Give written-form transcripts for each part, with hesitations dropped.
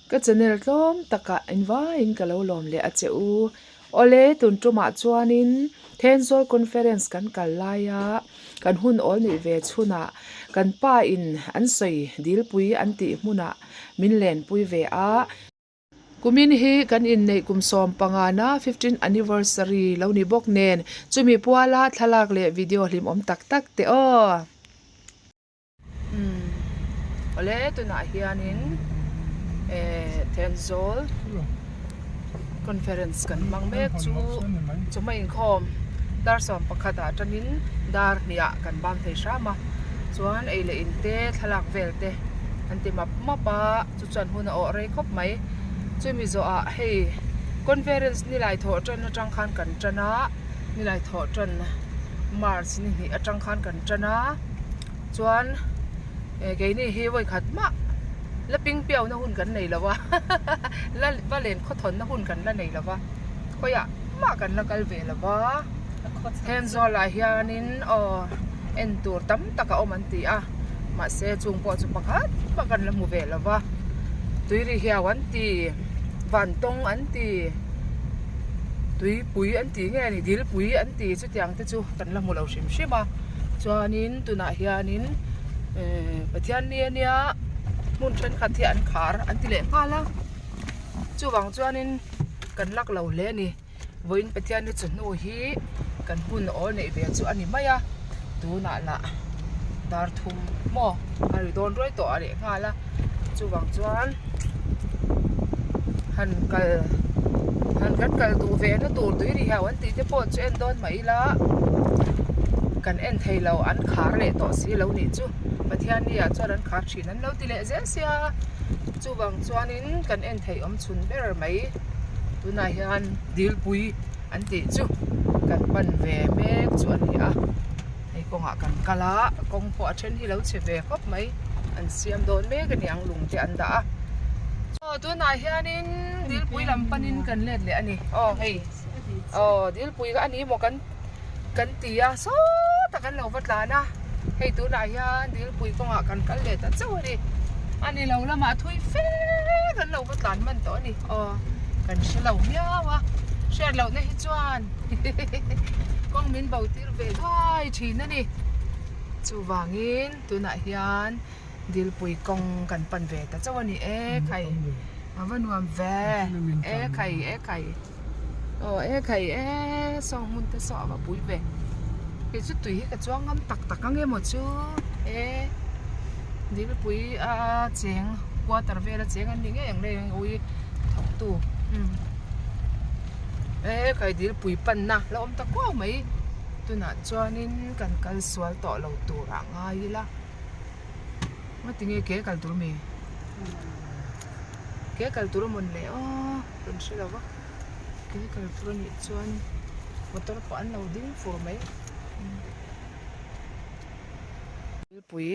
Ka channel tlawm takah invaiin ka lo lawm leh a che u. Awle, tun tumah chuanin Thenzawl Conference kan kal laia kan hun awl nih ve chhunah kan pa in an sawi dilpui an tih hmunah min lenpui ve a. Kumin hi kan inneih kum 15na 15 anniversary lo ni bawk nen chumi puala thlalak leh video hlimawm tak tak te aw. Umm awle tunah hianin eh Thenzawl conference kan hmang mek chu chawhma inkhawm dar 11 ah atangin dar hnih ah kan bang thei hram a chuan ei leh in te thlalak vel te an ti map map a. Chu chuan hun a awh rei khawp mai. Chumi zawhah hei conference nilai thawh tan atang khan kan tan a, nilai thawh tan March ni hnih atang khan kan tan a, chuan eh keini hi vawi khat mah la ping piau na hun kan nei lo a, la va len khawthawn na hun kan la nei lo va, khawiah mah kan la kal ve lo va, Thenzawl ah hianin aw en tur tam tak a awm an ti a. Mahse chung pawh chu pakhat mah kan la hmu ve lo va, tui ri hiau an ti, vantawng an ti, tuipui an ti nge ni dilpui an ti chutiang te chu kan la hmu lo hrim hrim a. Chuanin tunah hianin ehh Pathian ni ania hmun thenkhat hi an khar an ti leh nghal a, chuvang chuanin kan lak lo hle a ni. Vawiin Pathian hi chawhnu hi kan hun awl neih ve chu a ni mai a, tunah lah dar thum maw a ri dawn ruai tawh a leh nghal a, chuvang chuan han kal han kan kal duh ve na tur tui ri hau an tih te pawh chu en dawn mah ila kan en thei lo an khar leh tawh si lo nih chu Pathian ni ah chuan an khar thin an lo ti leh zel sia chuvang chuanin kan en theih awm chhun ber mai. Tunah hian dilpui an tih chu kan pan ve mek chu a ni a, hei kawngah kan kal a, kawng pawh a then hi lo chhe ve khawp mai, an siam dawn mek a ni ang lung te an dah a. Aw tunah hianin dilpui lam panin kan let leh a ni, aw hei aw dilpui kha a ni maw kan. Kan ti a, sawtah kan lo va tlan a, hei tunah hian dilpui kawngah kan kal leh ta chauh a ni. A ni lo lamah thui fe kan lo va tlan hman tawh a ni. Aw, kan hre lo miau a, hriat lohna hi chuan kawng min bo tir ve duai thin a ni. Chuvangin tunah hian Dilpui kawng kan pan ve ta chauh a ni e khai a va nuam ve e khai e khai aw e khai e saw hmun te saw a va pui ve kei chu tui hi ka chuang ngam tak tak ang emaw chu e dilpui a cheng water vel a cheng an ni ngei ang le ui thawk tu umm e khai dilpui panna la awm ta kuau mai tunah chuanin kan kal sual tawh lo tur ah ngai ila. Nga tinge ke kal tur mi? Ke kal tur a mawn le aw kan hre lo va ke kal tur a nih chuan motor pawh an lo ding fur mai. Dilpui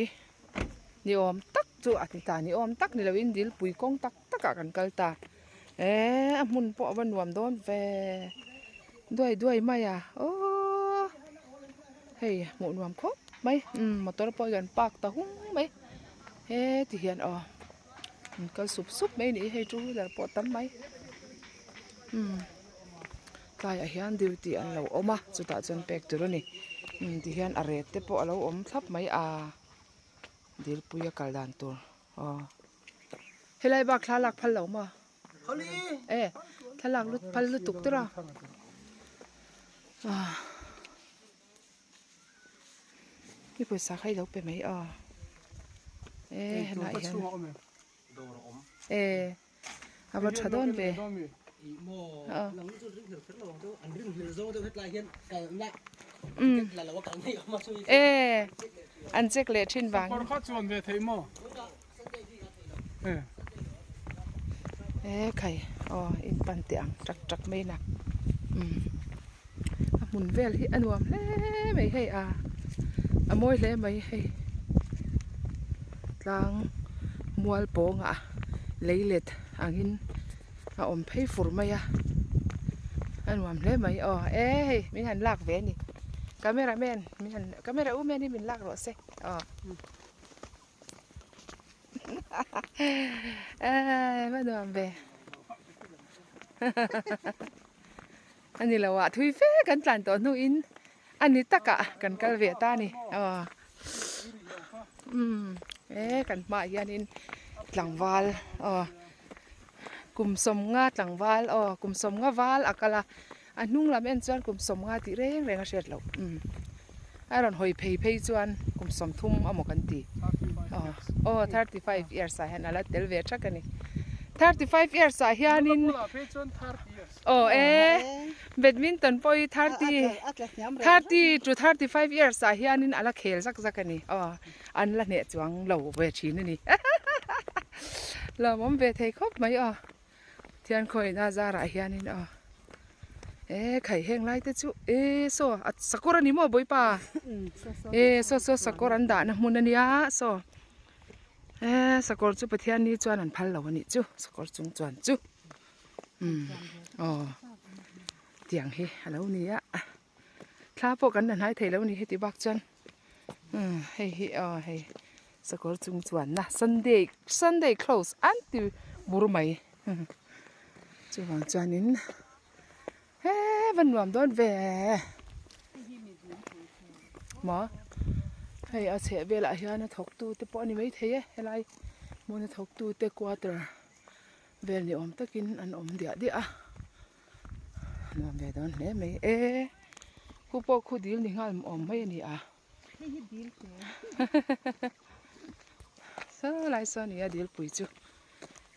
ni awm tak chu a ti ta ni awm tak ni loin dilpui kawng tak takah kan kal ta eh a hmun pawh a va nuam dawn ve duai duai mai a aww. Hei hmuh nuam khawp mai umm motor pawh hi an park ta hung mai heti hian aw an kal sup sup mai a ni hei two wheeler pawh a tam mai umm tlaiah hian duty an lo awm a chutah chuan pek tur a ni umm tihian a ret te pawh a lo awm thlap mai a dilpui a kal dan tur aw helai bak thla lak phal lo maw e thlalak lut phal lutuk tur a ah. I pawisa kha i lo pe mai a e helai hian e a va tha dawn ve e an check leh thin vang e khai aw in pan teh ang tak tak mai na umm. A hmun vel hi a nuam hle mai hei a a mawi hle mai hei tlang mual pawngah lei let angin a awm phei fur mai a a nuam hle mai aw e hei min han lak ve a ni camera man min han camera u man hi min lak rawh se aw. Eh, va nuam ve. A ni lo ah thui fe kan tlan tawh hnuin a ni takah kan kal ve ta a ni. Aw. Umm e kan hmaah hianin tlangval aw kum sawmnga tlangval aw kum sawmnga val a kal a a hnung lam en chuan kum sawmnga tih reng reng a hriat loh umm a rawn hawi phei phei chuan kum sawmthum amaw kan ti aw aw 35 years ah hian a la tel ve thak a ni 35 years ah hianin Aw e, badminton pawh hi 30, 30 to 35 years ah hianin a la khel zak zak a ni. Aw, an la hneh chuang lo ve thin a ni. Lawmawm ve thei khawp mai aw. Thian khawina zarah hianin aw. E khai heng lai te chu e saw a sakawr a ni maw bawipa? E saw saw sakawr an dahna hmun a nia saw. E sakawr chu Pathian ni chuan an phal lo a nih chu sakawr chung chuan chu. Umm aw tiang hi a lo ni a thla pawh kan la hnai thei lo ni heti bak chuan umm hei hi aw hei sakawr chung chuanna sunday sunday close an ti bur mai chuvang chuanin he va nuam dawn ve maw hei a chheh velah hian a thawk tu te pawh a ni maithei e helai hmuna thawk tu te quarter. Vel ni awm takin an awm diah diah a, nuam ve dawn hle mai e, khu pawh khu dil ni nghal awm mai a ni a, saw lai saw a ni a dil pui chu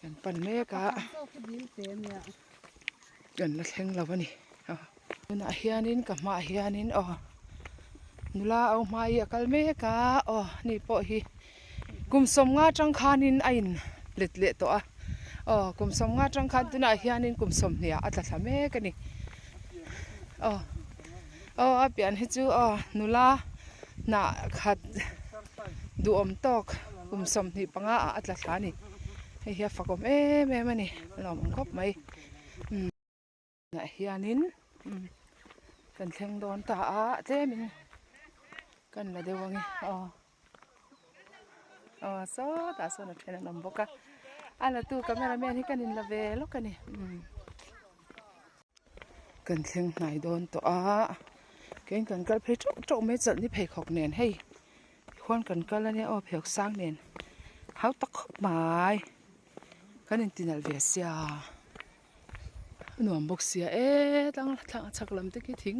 kan pan mek a, kan la thleng lo a ni tunah hianin ka hmaah hianin aw nula au hma hi a kal mek a aw ni pawh hi. Kum sawmnga atang khanin a in let leh tawh a, aw kum sawmnga atang khan tunah hianin kum sawmhnih ah a tla thla mek a ni. Aw aw a pian hi chu aw nula hnah khat duhawm tawk kum 25 ah a tla thla a ni. Hei hi a fakawm em em a ni, a lawmawm khawp mai. Umm. Ah hianin kan thleng dawn ta a tlemin kan la deuh ange aw aw sawtah sawn a then an awm bawk a a la tu camera man hi kan in la ve lawk a ni umm kan thleng hnai dawn tawh a keng kan kal phei teuh teuh mai chawlh ni pheikhawk nen hei khuan kan kal ania aw pheikhawk sang nen hau tak khawp mai kan intinalh ve sia. A nuam bawk sia e tlang thlang chhak lam te khi thing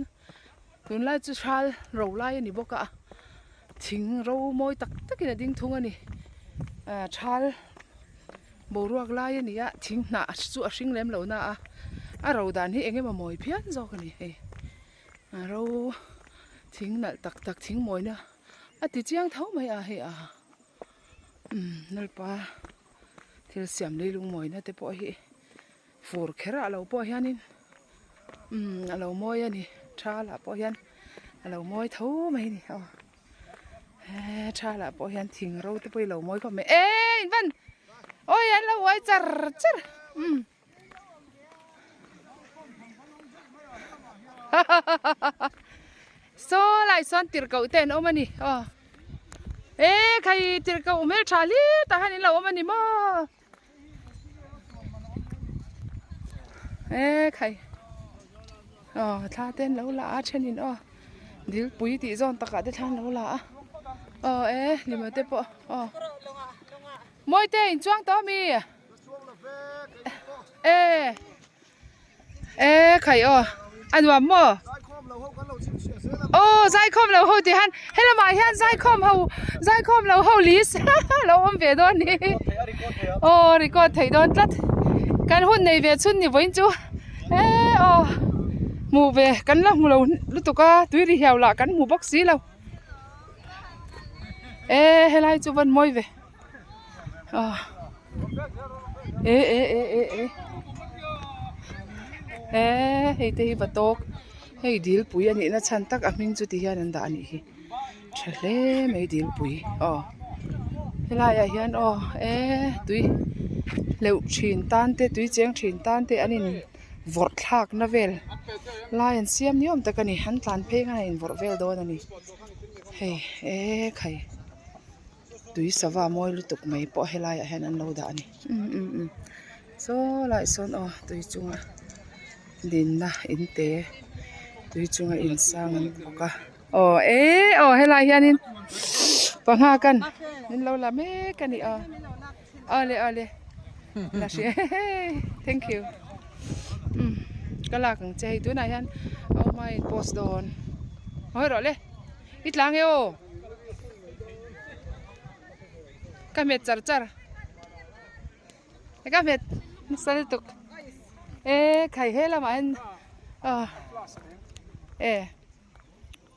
tunlai chu hral ro lai a ni bawk a thing ro mawi tak tak in a ding thung a ni ah thal boruak lai a ni a thing hnah chu a hring lem lo na a a ro dan hi eng emaw mawi phian zawk a ni hei a ro thing nalh tak tak thing mawina a ti chiang tho mai a hei a umm lalpa. Thil siam leilung mawina te pawh hi fur kher ah lo pawh hianin umm a lo mawi a ni thal ah pawh hian a lo mawi tho mai a ni aw he thal ah pawh hian thing ro te pawh hi a lo mawi khawp mai e in van awi an lo uai char char umm saw lai sawn tirhkoh te an awm a ni aw. E khai tirhkoh hmeltha hlir tah hian in lo awm a ni maw e khai aw thla te an lo la a thenin aw dilpui tih zawn takah te thla an lo la a aw e lima te pawh aw mawite in chuang tawh ami e. E khai aw a nuam maw aw zaikhawm lo ho tih han helamah hian zaikhawm ho zaikhawm lo ho list lo awm ve dawn ni aw record theih dawn tlat kan hun nei ve chhun ni vawiin chu e aw hmuh ve kan la hmu lo lutuk a tui ri hiau lah kan hmu bawk si lo e helai chu van mawi ve. E e e e e e hei te hi va tawk hei dilpui a nihna chhan tak a hming chu ti hian an dah a nih hi tha hle mai dilpui aw helaiah hian aw e tui hleuh thin tan te tui cheng thin tan te an in vawrh thlak na vel lai an siam ni awm tak a ni an tlan phei khan a in vawrh vel dawn a ni hei e khai. Tui sava mawi lutuk mai pawh helaiah hian an lo dah a ni. Umm umm umm saw laiah sawn aw tui chunga dinna in te tui chunga insang an bawk a aw eh aw helaiah hianin pangha kan min lo la mek a ni aw awle awle la hria thank you umm ka lak ang che hei tunah hian a awm a in post dawn hawi rawh le i tlang e aw. Ka hmet char char ka hmet nasa lutuk e khai he lamah hian ah e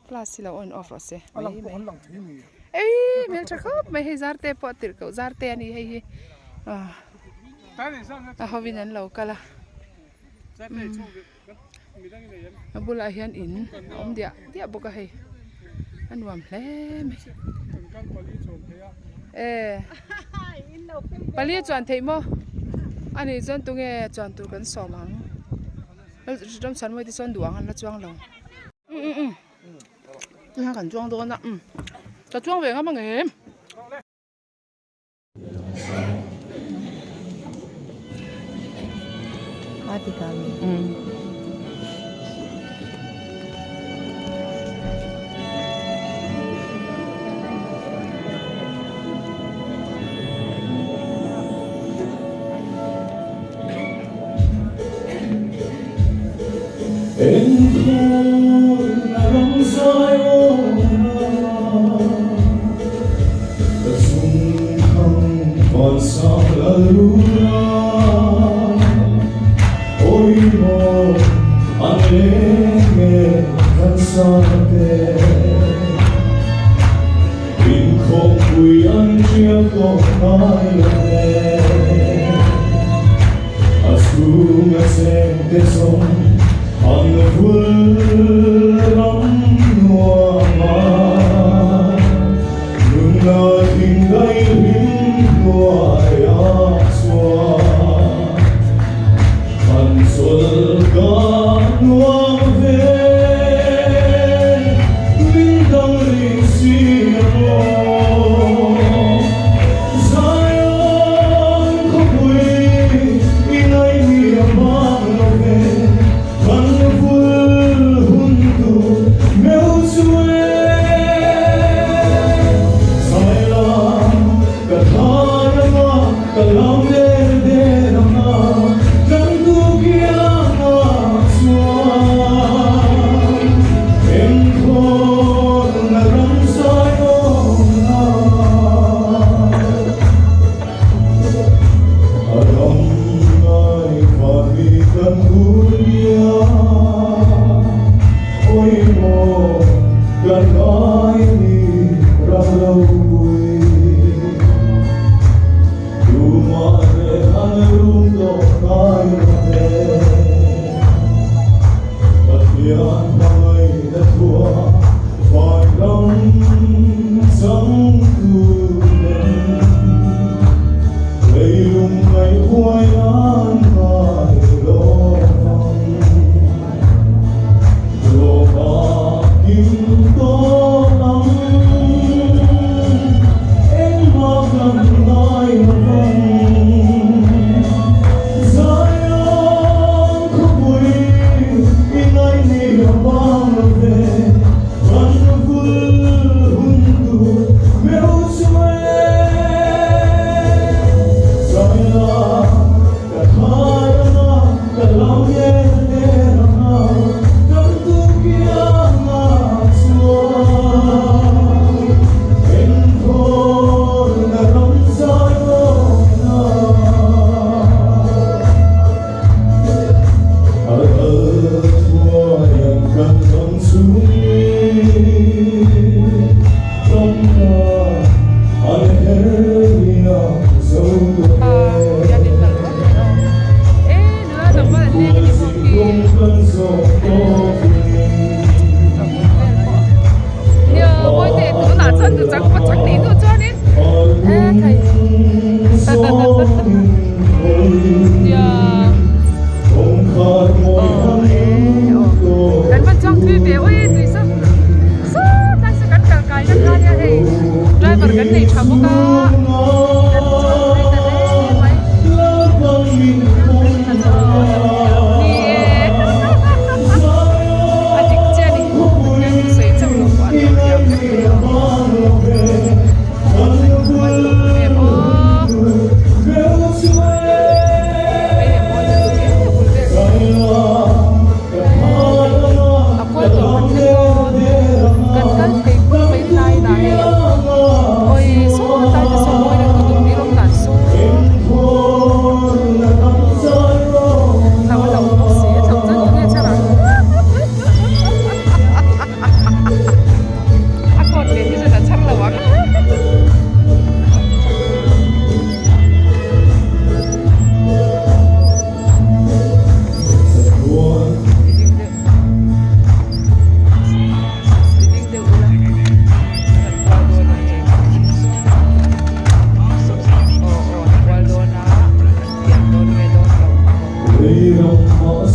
flash hi lo on off rawh se mai mai ei hmeltha khawp mai hei zar te pawh tirh koh zar te a ni hei hi ah a hovin an lo kal a a bulah hian in a awm diah diah bawk a hei a nuam hle mai e pali chuan theih maw a nih chuan tunge chuan tur kan sawm ang ramchhuan te sawn duh ang an la chuang lo um um kan chuang dawn a um ka chuang ve ngam ang em. Driver kan nei tha bawk a.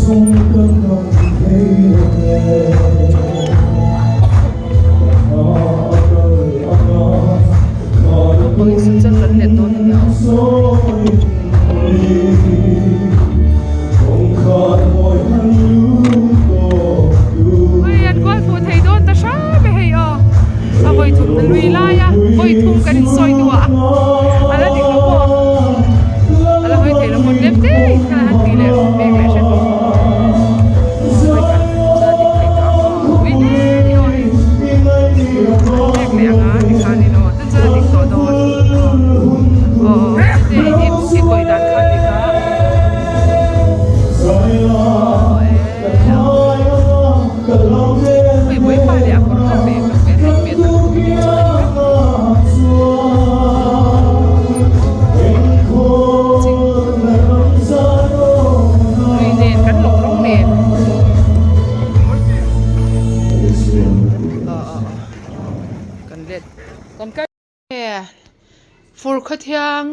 Naupang in sut chuan kan let dawn a nia aw. Hei an kual fuh thei dawn ta hram e hei aw. A vawi thum na lui lai a, vawi thum kan insawi duh a, a la dik lo maw? A la hawi thei lo maw? Tlem te in khan a han ti leh mek leh hret bawk. Vawi khat chu a dik thei tawh ang aw. Ui hle ni aw hei. An mek leh ang a tikhanin aw chun chuan a dik tawh dawn. Aw aw i i kawih dan kha a dik a. Aw e aw. Hei vawipa leh a kawr kha ve ka hmel hei hmel tak lutuk hi chu a ni vek ching lui nen kan lawng rawng nen aw aw kan let kan kal fur khawthiang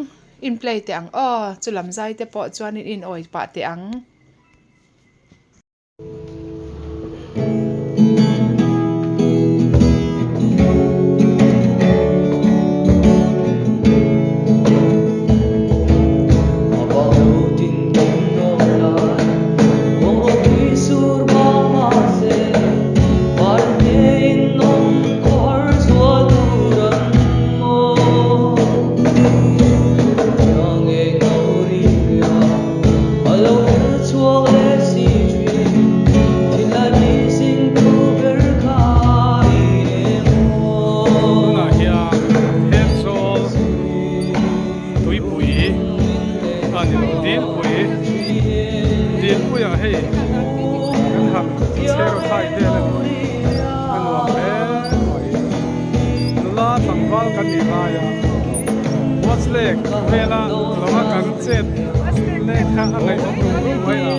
in play teh ang aw chu lam zai te pawh chuan in in awi pah teh ang. Tunah hian Herzawl tuipui a ni lo Dilpui Dilpuiah hei kan han chher thai vel a ni a nuam hle mai nula tlangval kan nih laia Watch lake vela lawng a kan chet lek kha a ngaihawm rum rum mai a.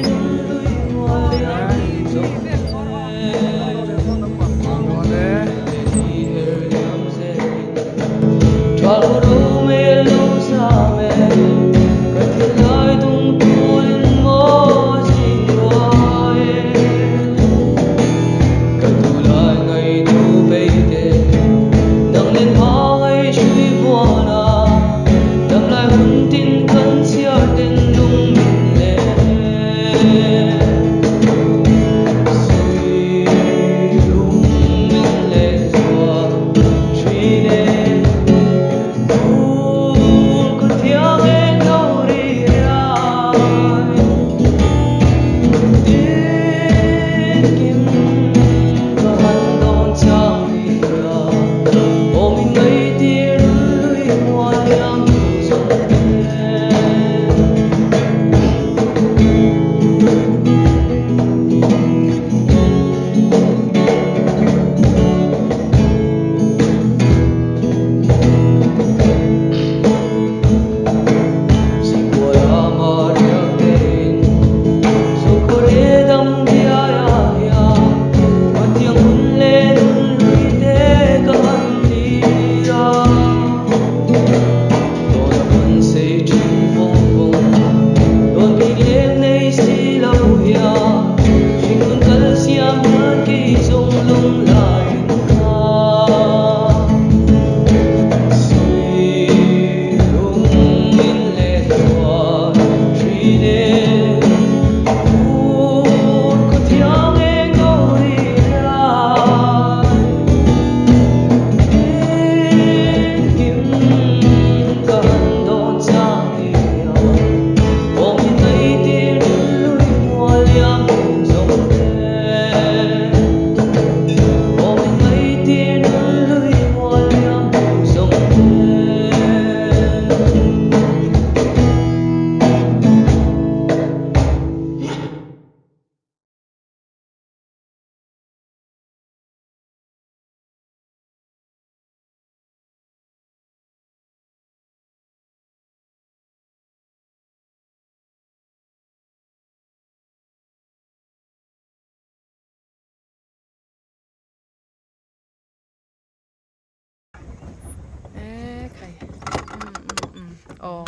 Aw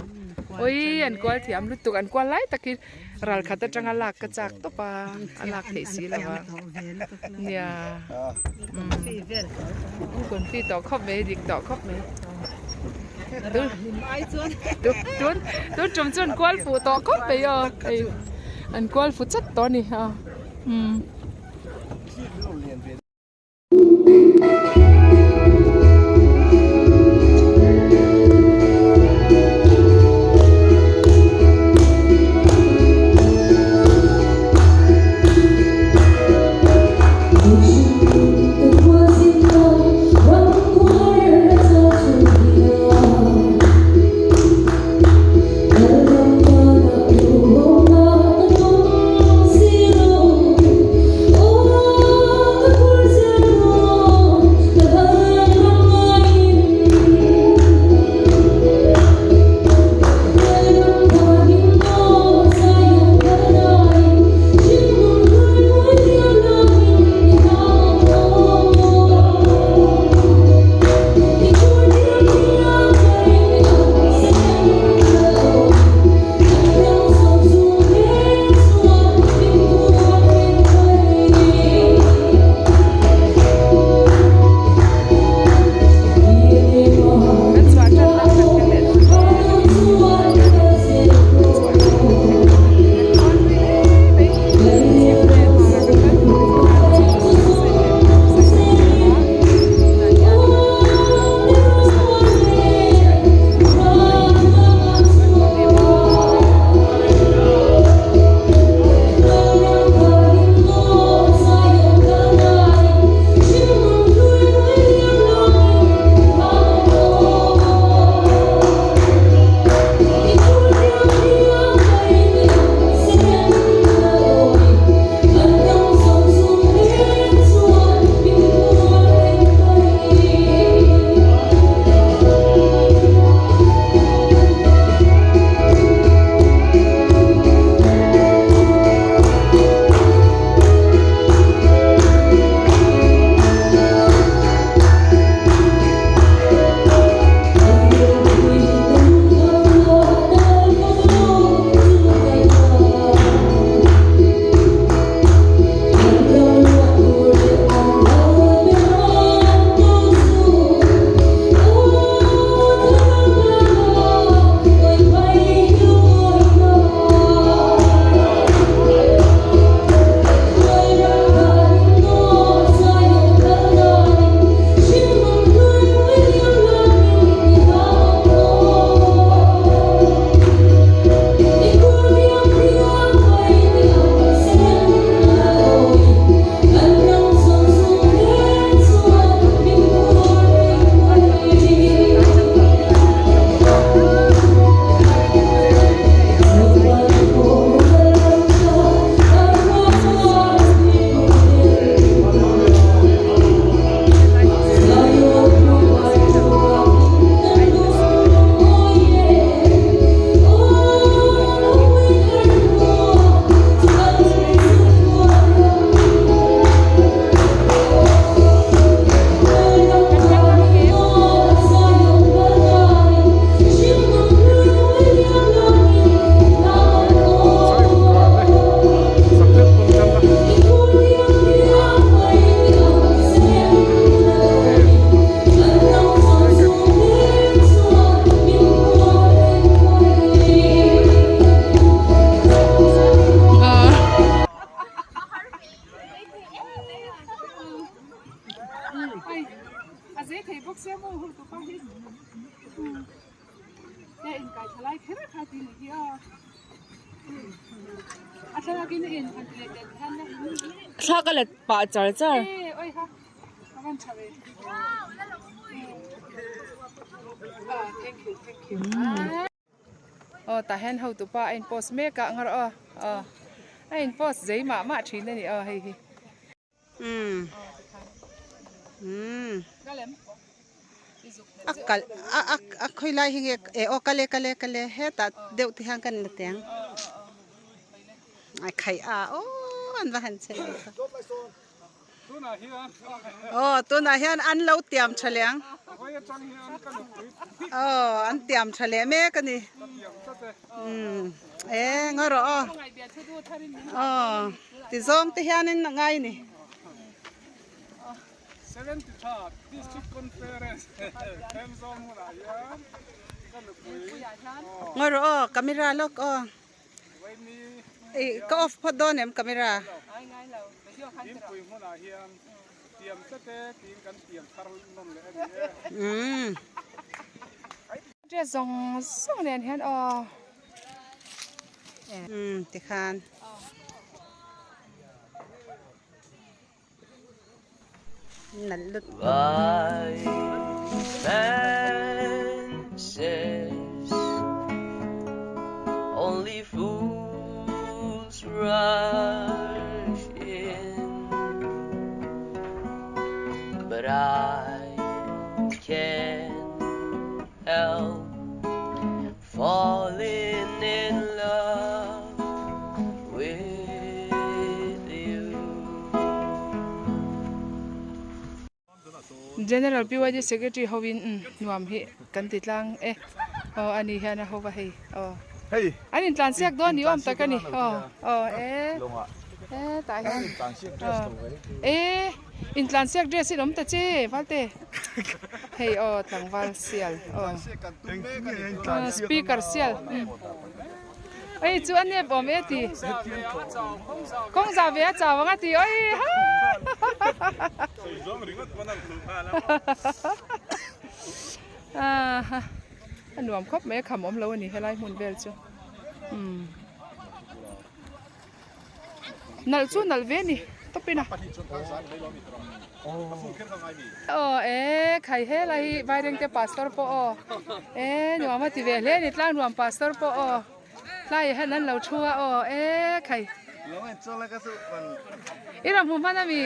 Awii an kual thiam lutuk an kual lai takin ral khat atanga lak ka chak tawp a a lak theih si lo a nia an confi tawh khawp mai dik tawh khawp mai tun tun tum chu an kual fuh tawh khawp mai aw hei an kual fuh chat tawh a ni a umm. Thla ka let pah char char. Aw tah hian hotu pa a in post mek a ngar aw aw a in post zei mah mah thin a ni aw hei hi. A kalh a a a khawi lai hi nge eh aw kal e kal e kal e hetah deuh te hian kan la teng a khaih a aw an va han che lo tak aw tunah hian an lo tiam tha leh ang. Aw an tiam tha leh mek a ni. Umm e ngawi rawh aw. Aw ti zawng te hianin a ngai ni. Ngawi rawh aw camera lawk aw. Ih ka off phawt dawn em camera. Umm. Dress zawng zawng nen hian aw. Umm tikhan. Nalh lut. Falling in love with you. General PYD Secretary hovin nuam hi kan ti tlang e aw ani hian a hova hei aw an intlan siak dawn ni awm tak a ni aw aw e e tah hian aw e intlan siak dress in awm ta che valte hei aw tlangval sial aw. Speaker sial ei chu a nep awm e ti kawng za ve a chau ang a ti oi ha a nuam khawp mai a kham awm lo a ni helai hmun vel chu umm Nalh chu nalh ve ni tawp in a. Aw e khai helai hi Vairengte pastor pawh aw e nuam a ti ve hle a ni tlang nuam pastor pawh aw tlai ah hian an lo thu a aw e khai i rawn hmu hman ami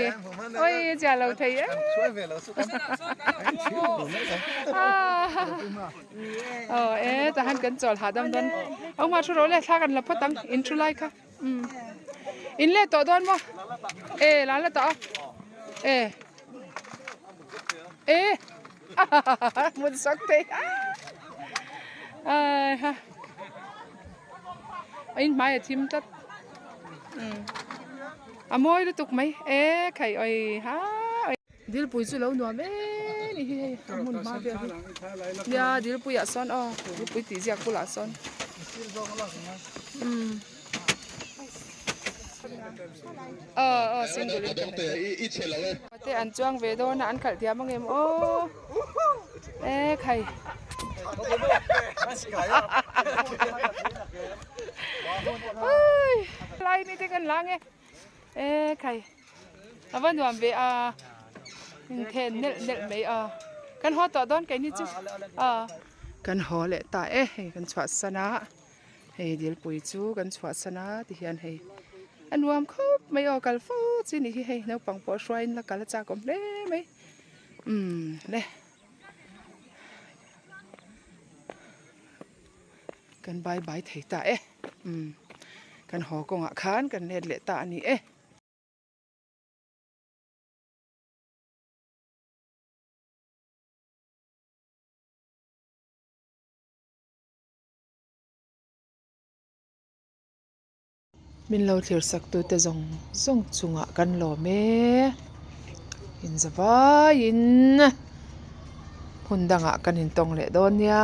oi zia lo thei e Aw e tah hian kan chawl hahdam dawn awma thu rawh le thla kan la phawt ang in thu lai kha umm in let tawh dawn maw e la la tawh a e e hmun sak thei a ha a in hmai a thim tlat umm a mawi lutuk mai e khai oi ha. Dilpui chu lo nuam em ni hi hei a hmun hma vel hi nia dilpui ah sawn aw dilpui tih ziak bulah sawn umm aw aw single in kan te an chuang ve dawn a an khalh thiam ang em aw e khai lai ni te kan lang e E khai a va nuam ve a inthen nelh nelh mai a kan haw tawh dawn keini chu a kan haw leh ta e hei kan chhuah san a hei dilpui chu kan chhuah san a ti hian hei a nuam khawp mai aw kal fo chi ni hi hei naupang pawh hruaiin la kal a chak awm hle mai umm le Kan bai bai thei ta e. Umm kan haw kawngah khan kan let leh ta a ni e. Min lo thlir sak tute zawng zawng chungah kan lawm e. Inzavaiin hmun dangah kan intawng leh dawn nia.